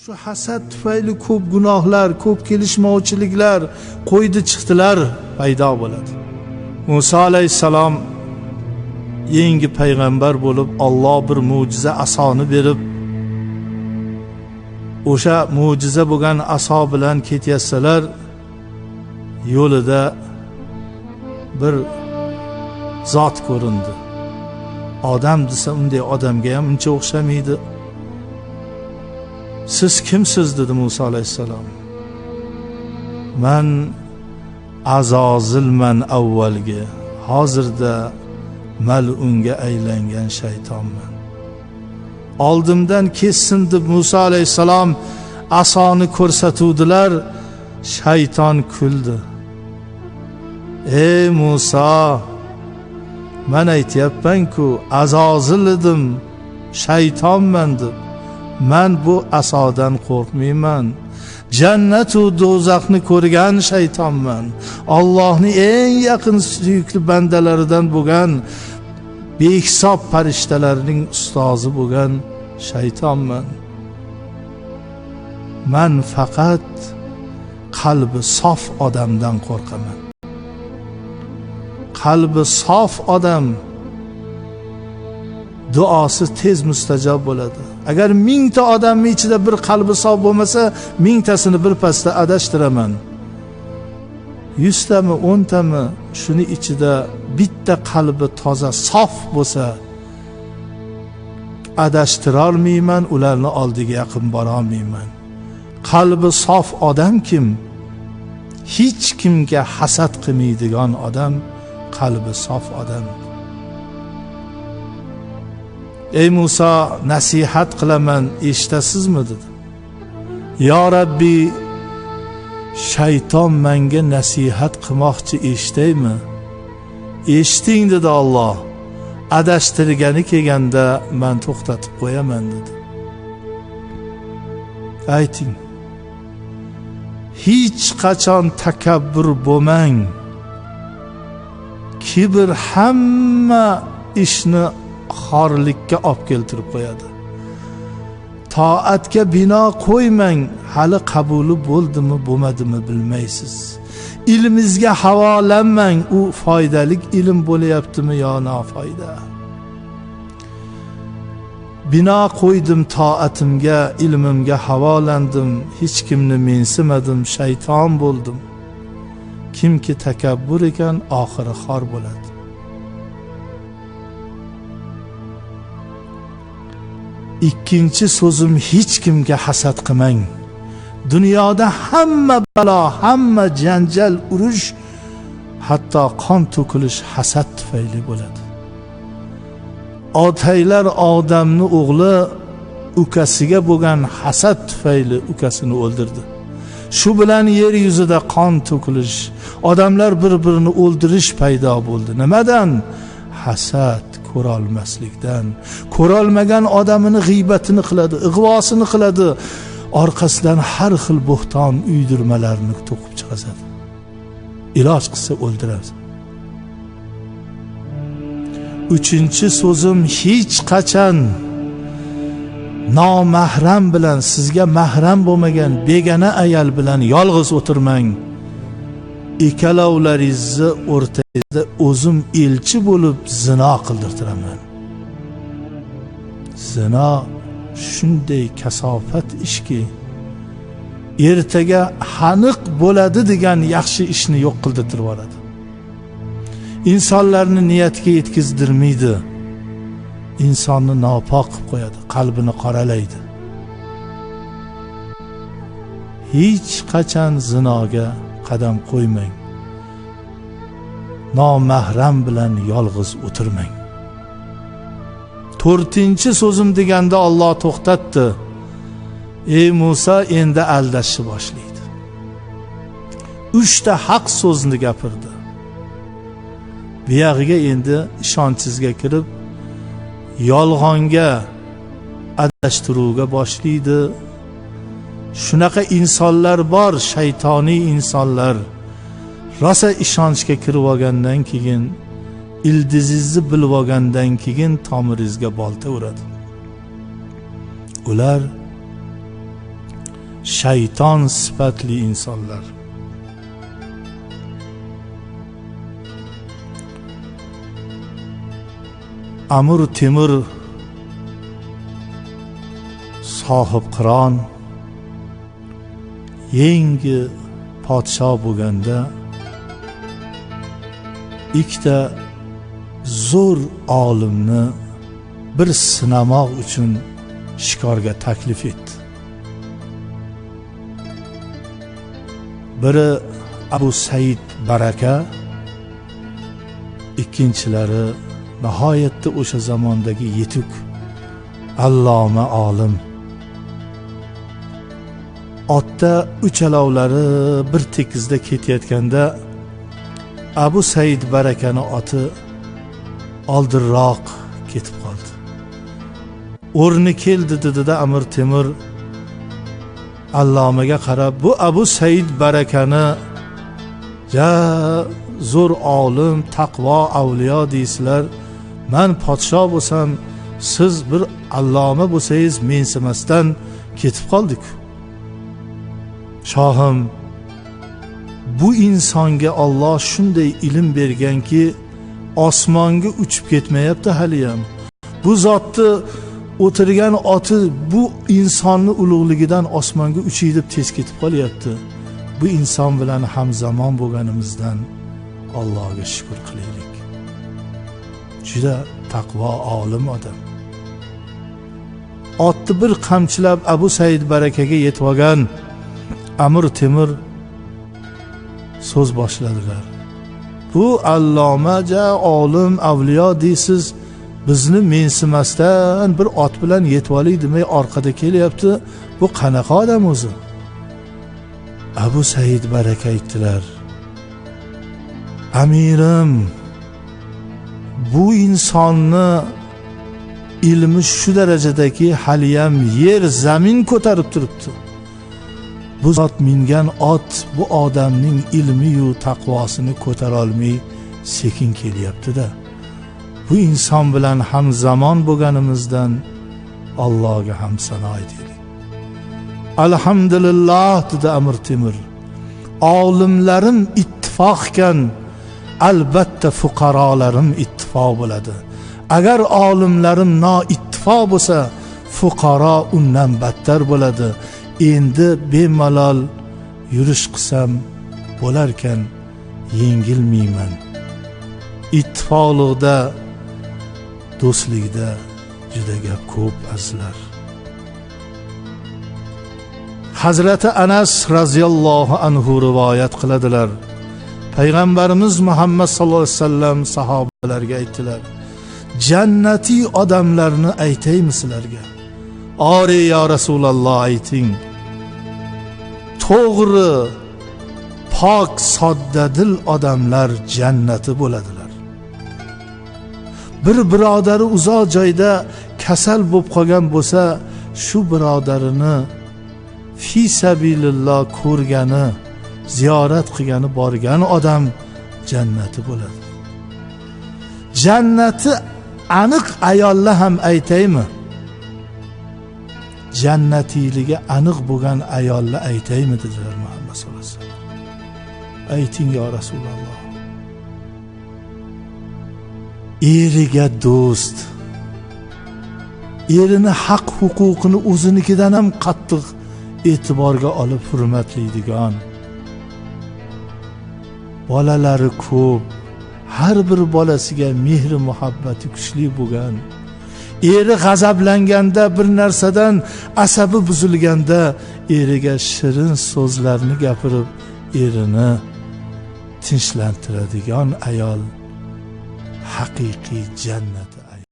Shu hasad tufayli ko'p gunohlar, ko'p kelishmovchiliklar, qo'ydi chiqdilar paydo bo'ladi. Musa alayhissalom yangi payg'ambar bo'lib, Alloh bir mo'jiza asoni berib, o'sha mo'jiza bo'lgan aso bilan ketyapsalar, yo'lida bir zot ko'rindi. Odam desa unday odamga ham uncha o'xshamaydi. Siz kimsiz dedi Musa alayhissalom. Man Azozilman avvalgi, hozirda mal'unga aylangan shaytonman. Oldimdan kessin deb Musa alayhissalom asoni ko'rsatuvdilar, shayton kuldi. Ey Musa, men aytyapman-ku, Azozil edim, shaytonman deb. Men bu asodan qo'rqmayman. Jannat va do'zaxni ko'rgan shaytonman. Allohning eng yaqin suyukli bandalaridan bo'lgan behisob farishtalarning ustozi bo'lgan shaytonman. Men faqat qalbi sof odamdan qo'rqaman. Qalbi sof odam duosi tez mustajob bo'ladi. Agar mingta odamning ichida bir qalbi sof bo'lmasa, mingtasini bir pasda adashtiraman. 100 tami, 10 tami shuni ichida bitta qalbi toza, sof bo'lsa, adashtirolmayman, ularni oldiga yaqin bora olmayman. Qalbi sof odam kim? Hech kimga hasad qilmaydigan odam, qalbi sof odam. Ey Musa, nasihat qilaman, eshitasizmi dedi. Ya Rabbi, shayton menga nasihat qilmoqchi, eshitaymi? Eshiting dedi Alloh. Adashtirgani kelganda men to'xtatib qo'yaman dedi. Ayting. Hech qachon takabbur bo'lmang. Kibr hamma ishni xorlikka olib keltirib qo'yadi. Toatga bino qo'ymang, hali qabuli bo'ldimi, bo'lmadimi bilmaysiz. Ilmingizga havolanmang, u foydali ilm bo'lyaptimi yo nofoyda. Bino qo'ydim toatimga, ilmimga havolandim, hech kimni mensimadim, shayton bo'ldim. Kimki takabbur ekan, oxiri xor bo'ladi. Ikkinchi so'zim, hech kimga hasad qilmang. Dunyoda hamma balo, hamma janjal, urush, hatto qon to'kilish hasad tufayli bo'ladi. Otaylar odamni o'g'li ukasiga bo'lgan hasad tufayli ukasini o'ldirdi. Shu bilan yer yuzida qon to'kilish, odamlar bir-birini o'ldirish paydo bo'ldi. Nimadan? Hasad, ko'rolmaslikdan. Ko'rolmagan odamini g'iybatini qiladi, ig'vosini qiladi, orqasidan har xil bo'xton uydirmalarni to'qib chiqazadi. Iloj qilsa o'ldiradi. Uchinchi so'zim, hech qachon nomahram bilan, sizga mahram bo'lmagan begona ayol bilan yolg'iz o'tirmang. Ikkalovlaringizni o'rtangizda o'zim elchi bo'lib zino qildirtiraman. Zino shunday kasofat ishki, ertaga aniq bo'ladi degan yaxshi ishni yo'q qildirtirib yuboradi. Insonlarni niyatiga yetkazdirmaydi. Insonni nopok qilib qo'yadi, qalbini qoralaydi. Hech qachon zinoga qadam qo'ymang. Nomahram bilan yolg'iz o'tirmang. To'rtinchi so'zim deganda Alloh to'xtatdi. Ey Musa, endi aldashni boshlaydi. 3 ta haq so'zni gapirdi. Buyog'iga endi ishonchingizga kirib, yolg'onga, adashtiruvga boshlaydi. Shunaqa insonlar bor, shaytoniy insonlar. Rosa ishonchga kirib olgandan keyin, ildizingizni bilib olgandan keyin tomiringizga bolta uradi. Ular shayton sifatli insonlar. Amir Temur sohibqiron yangi podsho bo'lganda ikkita zo'r olimni bir sinamoq uchun shikorga taklif etdi. Biri Abu Said Baraka, ikkinchilari nihoyatda o'sha zamondagi yetuk alloma olim. Otda uchalovlari bir tekizda ketayotganda Abu Said Barakani oti oldinroq ketib qoldi. O'rni keldi dedi-da Amir Temur allomaga qarab, bu Abu Said Barakani ja zo'r olim, taqvo, avliyo deysizlar. Men podsho bo'lsam, siz bir alloma bo'lsangiz mensimasdan ketib qoldik. Shohim, bu insonga Alloh shunday ilm berganki, osmonga uchib ketmayapti haliyam. Bu zotni o'tirgan oti bu insonni ulug'ligidan osmonga uchay deb tez ketib qolyapti. Bu inson bilan ham zamon bo'lganimizdan Allohga shukr qilaylik. Juda taqvo olim odam. Otni bir qamchilab Abu Said Barakaga yetib olgan Amir Temur so'z boshladilar. Bu alloma, ja olim, avliyo deysiz, bizni mensimasdan bir ot bilan yetib oling demay orqada kelyapti. Bu qanaqa odam o'zi? Abu Said Baraka aytdilar: Amirim, bu insonni ilmi shu darajadaki haliyam yer zamin ko'tarib turibdi. Bu zot mingan ot bu odamning ilmi-yu taqvosini ko'tara olmay sekin kelyapti-da. Bu inson bilan ham zamon bo'lganimizdan Allohga ham sano aytaylik. Alhamdulillah, dedi Amir Temur. Olimlarim ittifoqkan, albatta fuqarolarim ittifoq bo'ladi. Agar olimlarim noittifoq bo'lsa, fuqaro undan battar bo'ladi. Endi bemalol yurish qilsam bo'larkan, yengilmayman. Ittifoqlikda, do'stlikda juda gap ko'p, azizlar. Hazrati Anas radhiyallohu anhu rivoyat qiladilar. Payg'ambarimiz Muhammad sallallohu alayhi vasallam sahobalarga aytdilar: jannatiy odamlarni aytaymi sizlarga? Ori ya Rasululloh, ayting. To'g'ri, pok, soddadil odamlar jannati bo'ladilar. Bir birodari uzoq joyda kasal bo'lib qolgan bo'lsa, shu birodarini fi sabilillah ko'rgani, ziyorat qilgani borgan odam jannati bo'ladi. Jannati aniq ayollar ham aytaymi? Jannatiyligi aniq bo'lgan ayollar aytaymi dedilar Muhammad sallallohu alayhi vasallam. Ayting ya Rasululloh. Eriga do'st, erini haq huquqini o'zinikidan ham qattiq e'tiborga olib hurmatlaydigan, bolalari ko'p, har bir bolasiga mehri muhabbati kuchli bo'lgan, eri g'azablanganda, bir narsadan asabi buzilganda eriga shirin so'zlarni gapirib erini tinchlantiradigan ayol haqiqiy jannat.